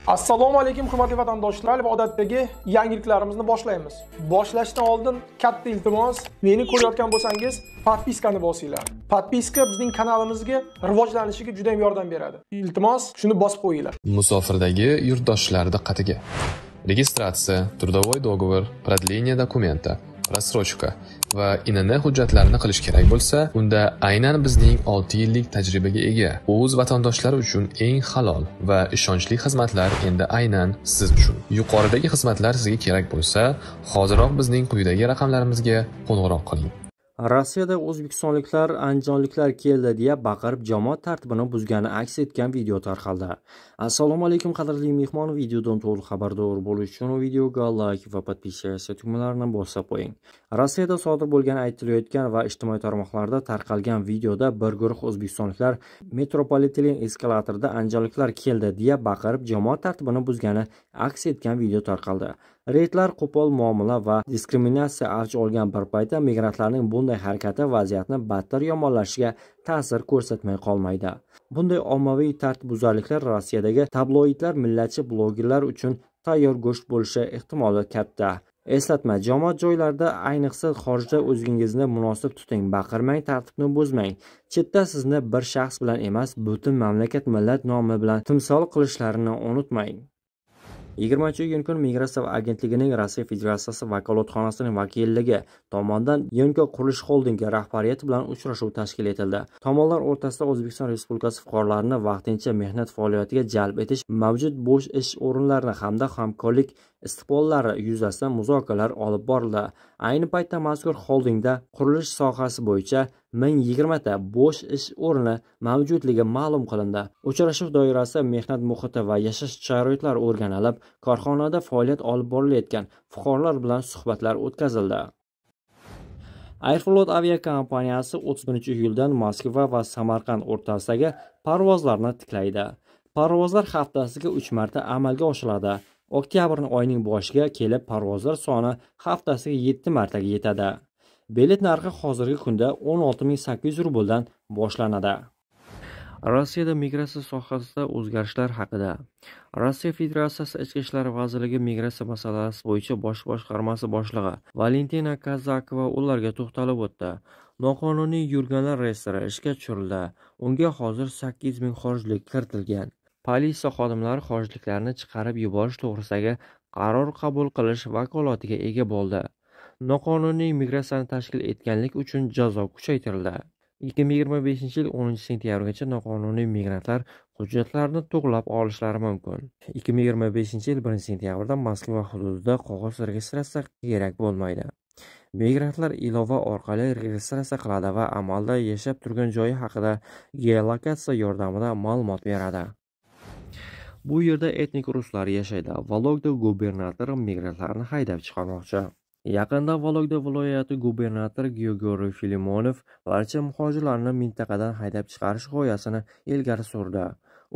Assalomu alaykum hurmatli vatandoshlar va odatdagi yangiliklarimizni boshlaymiz. Boshlashdan oldin katta iltimos, meni ko'rayotgan bo'lsangiz, подписка ni bosinglar. Подписка bizning kanalimizga rivojlanishiga juda ham yordam beradi. Iltimos, shuni bosib qo'yinglar. Musofirdagi yurtdoshlar diqqatiga. Регистрация, трудовой договор, продление документа, рассрочка va ИНН hujjatlarini qilish kerak bo'lsa, unda aynan bizning 6 yillik tajribaga ega o'z vatandoshlari uchun eng halol va ishonchli xizmatlar endi aynan siz uchun. Yuqoridagi xizmatlar sizga kerak bo'lsa, hoziroq bizning quyidagi raqamlarimizga qo'ng'iroq qiling. Rossiyada o'zbekistonliklar andijonliklar keldi deya baqirib jamoat tartibini buzgani aks etgan video tarqaldi. Assalomu alaykum qadrli mehmon, videodan to'liq xabardor bo'lish uchun videoga like va подписаться tugmalarini bosib qo'ying. Rossiyada sodir bo'lgani aytilayotgan va ijtimoiy tarmoqlarda tarqalgan videoda bir guruh o'zbekistonliklar metropoliten eskalatorida andijonliklar keldi deya baqirib jamoat tartibini buzgani aks etgan video tarqaldi. Reydlar qo'pol muomala va diskriminatsiya avj olgan bir paytda migrantlarning bunday harakati vaziyatni battar yomonlashishiga ta'sir ko'rsatmay qolmaydi. Bunday ommaviy tartibbuzarliklar Rossiyadagi tabloidlar millatchi blogerlar uchun tayyor go'sht bo'lishi ehtimoli katta. Eslatma: jamoat joylarida, ayniqsa xorijda o'zingizni munosib tuting, baqirmang, tartibni buzmang. Chetda sizni bir shaxs bilan emas, butun mamlakat, millat nomi bilan timsol qilishlarini unutmang. 20-iyun kuni Migratsiya agentligining Rossiya Federatsiyasi vakolatxonasining vakilligi tomonidan Yenko qurilish xoldingi rahbariyati bilan uchrashuv tashkil etildi. Tomonlar o'rtasida O'zbekiston Respublikasi fuqarolarini vaqtincha mehnat faoliyatiga jalb etish, mavjud bo'sh ish o'rinlarini hamda hamkorlik istiqbollari yuzasidan muzokaralar olib borildi. Ayni paytda mazkur xoldingda qurilish sohasi bo'yicha 1020 ta bo'sh ish o'rni mavjudligi ma'lum qilindi. Uchrashuv doirasida mehnat muhiti va yashash sharoitlari o'rganilib, korxonada faoliyat olib borilayotgan fuqarolar bilan suhbatlar o'tkazildi. Aeroflot aviakompaniyasi 31-iyuldan Moskva va Samarqand o'rtasidagi parvozlarni tiklaydi. Parvozlar haftasiga 3 marta amalga oshiriladi. Oktyabr oyining boshiga kelib parvozlar soni haftasiga 7 martaga yetadi. Bilet narxi hozirgi kunda 16 800 rubldan boshlanadi. Rossiyada migratsiya sohasida o'zgarishlar haqida. Rossiya Federatsiyasi Ichki ishlar vazirligi migratsiya masalasi bo'yicha bosh boshqarmasi boshlig'i Valentina Kazakova ularga to'xtalib o'tdi. Noqonuniy yurganlar reyestri ishga tushirildi. Unga hozir 8 ming xorijlik kiritilgan. Politsiya xodimlari xorijliklarni chiqarib yuborish to'g'risidagi qaror qabul qilish vakolatiga ega bo'ldi. Noqonuniy migratsiyani tashkil etganlik uchun jazo kuchaytirildi. 2025-yil 10-sentyabrgacha noqonuniy migrantlar hujjatlarini to'g'rilab olishlari mumkin. 2025-yil 1-sentyabrda Moskva hududida qog'oz registratsiya kerak bo'lmaydi. Migrantlar ilova orqali registratsiya qiladi va amalda yashab turgan joyi haqida geolokatsiya yordamida ma'lumot beradi. Bu yerda etnik ruslar yashaydi. Vologda gubernatori migrantlarni haydab chiqarmoqchi. Yaqinda Vologda viloyati gubernatori Georgiy Filimonov barcha muhojirlarni mintaqadan haydab chiqarish g'oyasini ilgari surdi.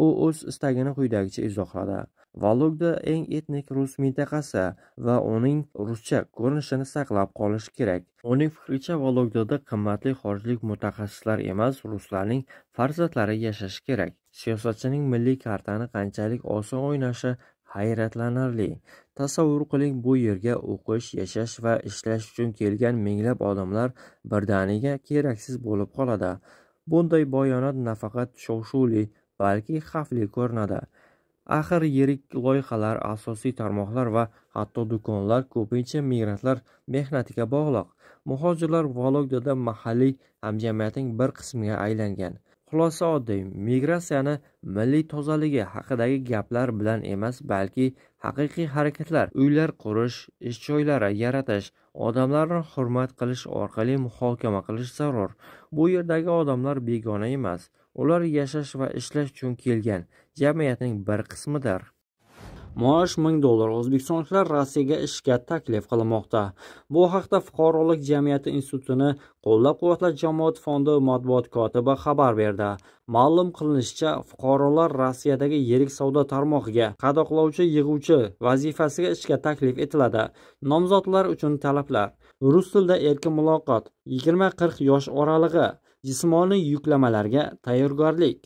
U o'z istagini quyidagicha izohladi. Vologda eng etnik rus mintaqasi va uning ruscha ko'rinishini saqlab qolish kerak. Uning fikricha, Vologdada qimmatli xorijlik mutaxassislar emas, ruslarning farzandlari yashashi kerak. Siyosatchining milliy kartani qanchalik oson o'ynashi hayratlanarli. Tasavvur qiling, bu yerga o'qish, yashash va ishlash uchun kelgan minglab odamlar birdaniga keraksiz bo'lib qoladi. Bunday bayonot nafaqat shov-shuvli, balki xavfli ko'rinadi. Axir yirik loyihalar, asosiy tarmoqlar va hatto do'konlar ko'pincha migrantlar mehnatiga bog'liq. Muhojirlar Vologdada mahalliy hamjamiyatning bir qismiga aylangan. Xulosa oddiy: migratsiyani milliy tozaligi haqidagi gaplar bilan emas, balki haqiqiy harakatlar, uylar qurish, ish joylari yaratish, odamlarni hurmat qilish orqali muhokama qilish zarur. Bu yerdagi odamlar begona emas, ular yashash va ishlash uchun kelgan jamiyatning bir qismidir. Maosh $1000. O'zbekistonliklar Rossiyaga ishga taklif qilinmoqda. Bu haqda Fuqarolik jamiyati institutini qo'llab-quvvatlash jamoat fondi matbuot kotibi xabar berdi. Ma'lum qilinishicha, fuqarolar Rossiyadagi yirik savdo tarmog'iga qadoqlovchi yig'uvchi vazifasiga ishga taklif etiladi. Nomzodlar uchun talablar: rus tilida erkin muloqot, 20-40 yosh oralig'i, jismoniy yuklamalarga tayyorgarlik.